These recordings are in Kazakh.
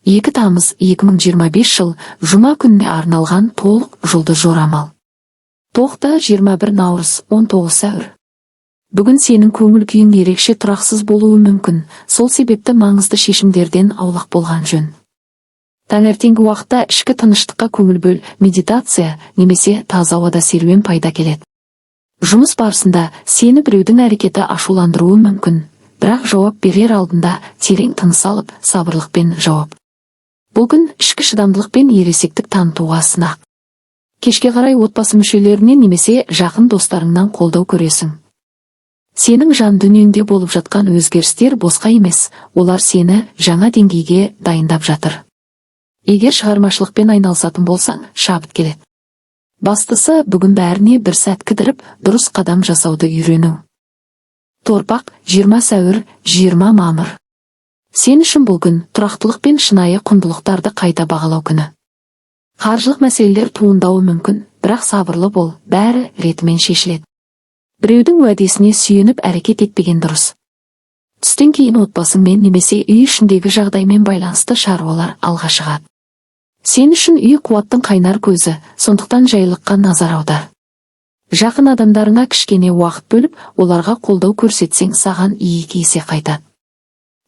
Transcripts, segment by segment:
2 тамыз 2025 жыл, жұма күніне арналған толық жұлдыз жорамал. Тоқты 21 наурыз, 19 сәуір. Бүгін сенің көңіл күйің ерекше тұрақсыз болуы мүмкін, сол себепті маңызды шешімдерден аулақ болған жөн. Таңертеңгі уақытта ішкі тыныштыққа көңіл бөл, медитация немесе таза ауада серуен пайда келеді. Жұмыс барысында сені біреудің әрекеті ашуландыруы мүмкін, бірақ жауап берер алдында терең тыныс алып, сабырлықпен жауап. Бұл күн ішкі шыдамдылық пен ересектік танытуға сынақ. Кешке қарай отбасы мүшелерінен немесе жақын достарыңнан қолдау көресің. Сенің жан дүниеңде болып жатқан өзгерістер босқа емес, олар сені жаңа деңгейге дайындап жатыр. Егер шығармашылықпен айналысатын болсаң, шабыт келеді. Бастысы, бүгін бәріне бір сәт кідіріп, дұрыс қадам жасауды үйрену. Торпақ, 20 сәуір, 20 мамыр. Сен үшін бұл күн тұрақтылық пен шынайы құндылықтарды қайта бағалау күні. Қаржылық мәселелер туындауы мүмкін, бірақ сабырлы бол, бәрі ретімен шешіледі. Біреудің уәдесіне сүйеніп әрекет етпеген дұрыс. Түстен кейін отбасыңмен немесе үй ішіндегі жағдаймен байланысты шаруалар алға шығады. Сен үшін үй қуаттың қайнар көзі, сондықтан жайлыққа назар аудар. Жақын адамдарыңа кішкене уақыт бөліп, оларға қолдау көрсетсең, саған екі есе қайтады.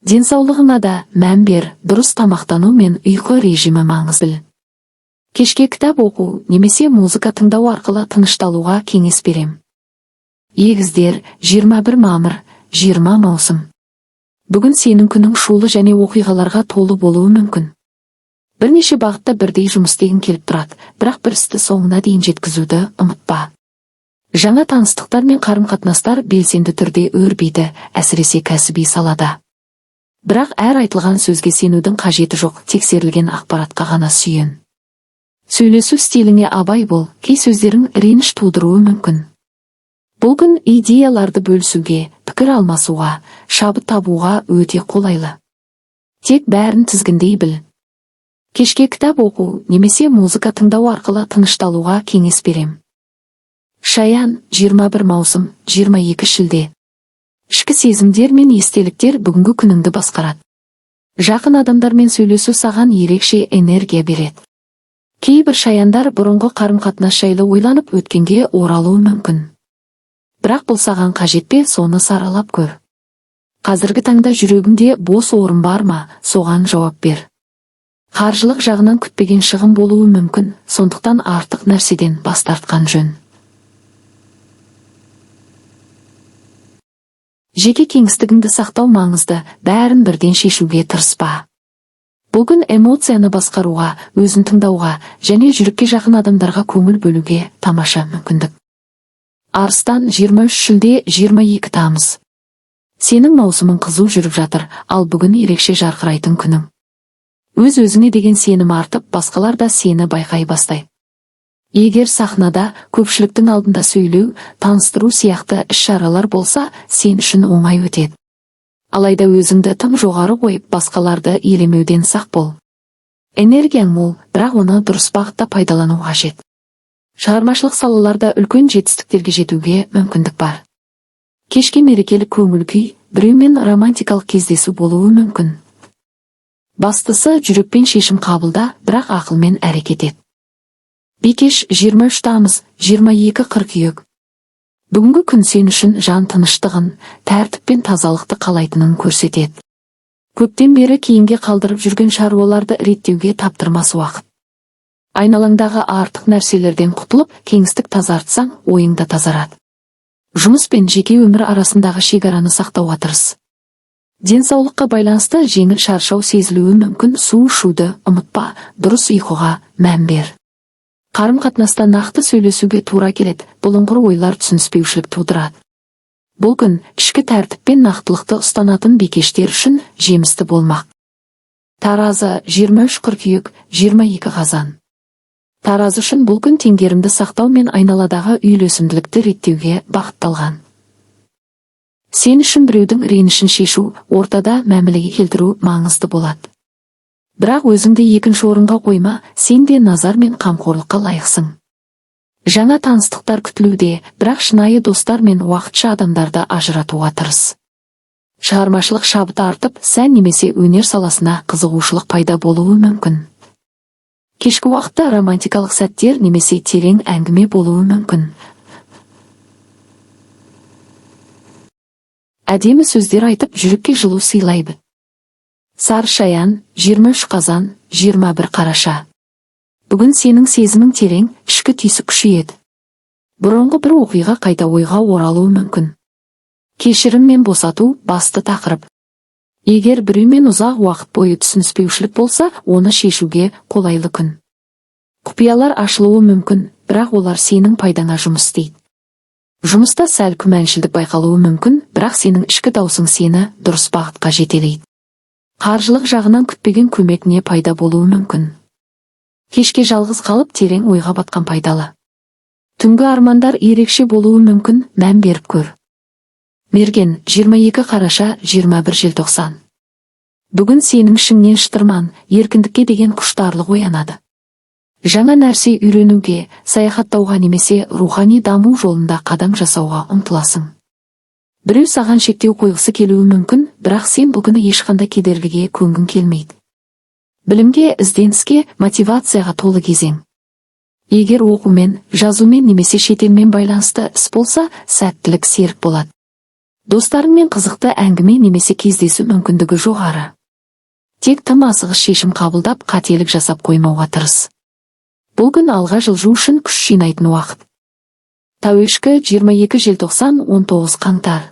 Денсаулығыңа да мән бер, дұрыс тамақтану мен ұйқы режимі маңызды. Кешке кітап оқу немесе музыка тыңдау арқылы тынышталуға кеңес берем. Егіздер, 21 мамыр, 20 маусым. Бүгін сенің күнің шулы және оқиғаларға толы болуы мүмкін. Бірнеше бағытта бірдей жұмыс істегің келіп тұрады, бірақ бір істі соңына дейін жеткізуді ұмытпа. Жаңа таныстықтар мен қарым-қатынастар белсенді түрде өрбиді, әсіресе кәсіби салада. Бірақ әр айтылған сөзге сенудің қажеті жоқ, тексерілген ақпаратқа ғана сүйен. Сөйлесу стиліңе абай бол, кей сөздерің реніш тудыруы мүмкін. Бұл күн идеяларды бөлісуге, пікір алмасуға, шабыт табуға өте қолайлы. Тек бәрін тізгіндей біл. Кешке кітап оқу немесе музыка тыңдау арқылы тынышталуға кеңес берем. Шаян, 21 маусым, 22 шілде. Ішкі сезімдер мен естеліктер бүгінгі күніңді басқарады. Жақын адамдармен сөйлесу саған ерекше энергия береді. Кейбір шаяндар бұрынғы қарым-қатынас жайлы ойланып, өткенге оралуы мүмкін. Бірақ бұл саған қажет пе, соны саралап көр. Қазіргі таңда жүрегіңде бос орын бар ма, соған жауап бер. Қаржылық жағынан күтпеген шығын болуы мүмкін, сондықтан артық нәрседен бас тартқан жөн. Жеке кеңістігіңді сақтау маңызды, бәрін бірден шешуге тырыспа. Бүгін эмоцияны басқаруға, өзін тыңдауға және жүрекке жақын адамдарға көңіл бөлуге тамаша мүмкіндік. Арыстан, 23 шілде, 22 тамыз. Сенің маусымың қызу жүріп жатыр, ал бүгін ерекше жарқырайтын күнің. Өз-өзіңе деген сенім артып, басқалар да сені байқай бастайды. Егер сахнада көпшіліктің алдында сөйлеу, таныстыру сияқты іс-шаралар болса, сен үшін оңай өтеді. Алайда өзіңді тым жоғары қойып, басқаларды елемеуден сақ бол. Энергияң мол, бірақ оны дұрыс бағытта пайдалану қажет. Шығармашылық салаларда үлкен жетістіктерге жетуге мүмкіндік бар. Кешке мерекелік көңіл күй, біреумен романтикалық кездесу болуы мүмкін. Бастысы, жүрекпен шешім қабылда, бірақ ақылмен әрекет ет. Бикеш, 23 тамыз, 22 қыркүйек. Бүгінгі күн сен үшін жан тыныштығын, тәртіп пен тазалықты қалайтынын көрсетеді. Көптен бері кейінге қалдырып жүрген шаруаларды реттеуге таптырмас уақыт. Айналаңдағы артық нәрселерден құтылып, кеңістік тазартсаң, ойың да тазарады. Жұмыс пен жеке өмір арасындағы шекараны сақтауға тырыс. Денсаулыққа байланысты жеңіл шаршау сезілуі мүмкін, су ішуді ұмытпа, дұрыс ұйқыға мән бер. Қарым-қатынаста нақты сөйлесуге тура келеді, бұлыңғыр ойлар түсініспеушілік тудырады. Бұл күн ішкі тәртіп пен нақтылықты ұстанатын бикештер үшін жемісті болмақ. Таразы, 23 қыркүйек, 22 қазан. Таразы үшін бұл күн теңгерімді сақтау мен айналадағы үйлесімділікті реттеуге бағытталған. Сен үшін біреудің ренішін шешу, ортада мәмілеге келтіру маңызды болады. Бірақ өзіңді екінші орынға қойма, сен де назар мен қамқорлыққа лайықсың. Жаңа таныстықтар күтілуде, бірақ шынайы достар мен уақытша адамдарды ажыратуға тырыс. Шығармашылық шабыт артып, сән немесе өнер саласына қызығушылық пайда болуы мүмкін. Кешкі уақытта романтикалық сәттер немесе терең әңгіме болуы мүмкін. Әдемі сөздер айтып, жүрекке жылу сыйлайды. Сары шаян, 23 қазан, 21 қараша. Бүгін сенің сезімің терең, ішкі түйсік күшейеді. Бұрынғы бір оқиға қайта ойға оралуы мүмкін. Кешірім мен босату басты тақырып. Егер біреумен ұзақ уақыт бойы түсініспеушілік болса, оны шешуге қолайлы күн. Құпиялар ашылуы мүмкін, бірақ олар сенің пайдаңа жұмыс істейді. Жұмыста сәл күмәншілдік байқалуы мүмкін, бірақ сенің ішкі даусың сені дұрыс бағытқа жетелейді. Қаржылық жағынан күтпеген көмек не пайда болуы мүмкін. Кешке жалғыз қалып, терең ойға батқан пайдалы. Түнгі армандар ерекше болуы мүмкін, мән беріп көр. Мерген, 22 қараша, 21 желтоқсан. Бүгін сенің ішіңнен шытырман, еркіндікке деген құштарлық оянады. Жаңа нәрсе үйренуге, саяхаттауға немесе рухани даму жолында қадам жасауға ұмтыласың. Біреу саған шектеу қойғысы келуі мүмкін, бірақ сен бұл күні ешқандай кедергіге көнгің келмейді. Білімге, ізденіске, мотивацияға толы кезең. Егер оқумен, жазумен немесе шетелмен байланысты іс болса, сәттілік серік болады. Достарыңмен қызықты әңгіме немесе кездесу мүмкіндігі жоғары. Тек тым асығыс шешім қабылдап, қателік жасап қоймауға тырыс. Бұл күн алға жылжу үшін күш жинайтын уақыт. Тауешкі, 22 желтоқсан, 19 қаңтар.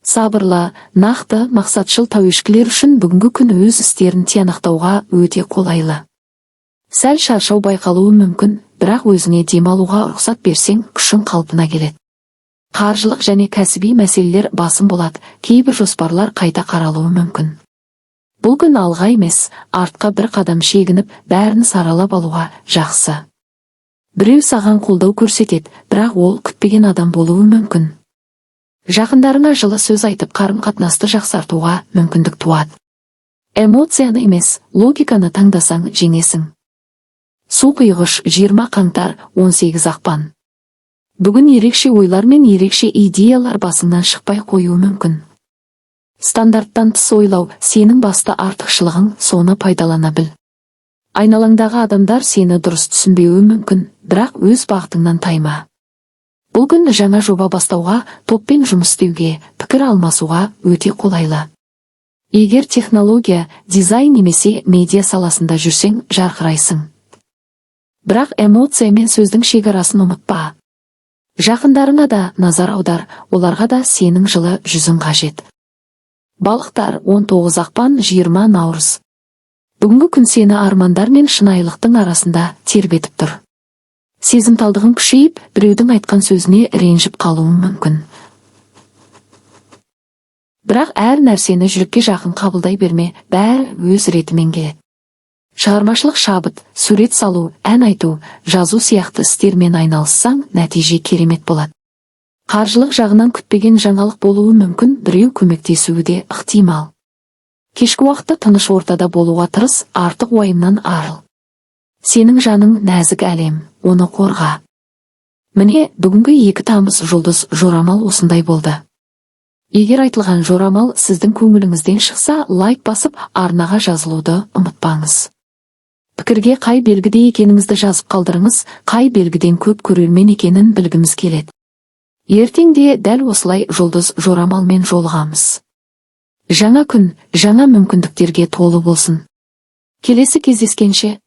Сабырлы, нақты, мақсатшыл тауешкілер үшін бүгінгі күн өз істерін тиянақтауға өте қолайлы. Сәл шаршау байқалуы мүмкін, бірақ өзіңе демалуға рұқсат берсең, күшің қалпына келеді. Қаржылық және кәсіби мәселелер басым болады, кейбір жоспарлар қайта қаралуы мүмкін. Бұл күн алға емес, артқа бір қадам шегініп, бәрін саралап алуға жақсы. Біреу саған қолдау көрсетеді, бірақ ол күтпеген адам болуы мүмкін. Жақындарыңа жылы сөз айтып, қарым-қатынасты жақсартуға мүмкіндік туады. Эмоцияны емес, логиканы таңдасаң, жеңесің. Су құйғыш, 20 қаңтар, 18 ақпан. Бүгін ерекше ойлар мен ерекше идеялар басыңнан шықпай қоюы мүмкін. Стандарттан тыс ойлау сенің басты артықшылығың, соны пайдалана біл. Айналаңдағы адамдар сені дұрыс түсінбеуі мүмкін, бірақ өз бағытыңнан тайма. Бұл күн жаңа жоба бастауға, топпен жұмыс істеуге, пікір алмасуға өте қолайлы. Егер технология, дизайн немесе медиа саласында жүрсең, жарқырайсың. Бірақ эмоция мен сөздің шекарасын ұмытпа. Жақындарыңа да назар аудар, оларға да сенің жылы жүзің қажет. Балықтар, 19 ақпан, 20 наурыз. Бүгінгі күн сені армандар мен шынайылықтың арасында тербетіп тұр. Сезімталдығың күшейіп, біреудің айтқан сөзіне ренжіп қалуың мүмкін. Бірақ әр нәрсені жүрекке жақын қабылдай берме, бәрі өз ретімен келеді. Шығармашылық шабыт, сурет салу, ән айту, жазу сияқты істермен айналыссаң, нәтиже керемет болады. Қаржылық жағынан күтпеген жаңалық болуы мүмкін, біреу көмектесуі де ықтимал. Кешкі уақытта тыныш ортада болуға тырыс, артық уайымнан арыл. Сенің жаның нәзік әлем, оны қорға. Міне, бүгінгі 2 тамыз жұлдыз жорамал осындай болды. Егер айтылған жорамал сіздің көңіліңізден шықса, лайк басып, арнаға жазылуды ұмытпаңыз. Пікірге қай белгіде екеніңізді жазып қалдырыңыз, қай белгіден көп көрермен екенін білгіміз келеді. Ертең де дәл осылай жұлдыз жорамалмен жолығамыз. Жаңа күн, жаңа мүмкіндіктерге толы болсын. Келесі кездескенше.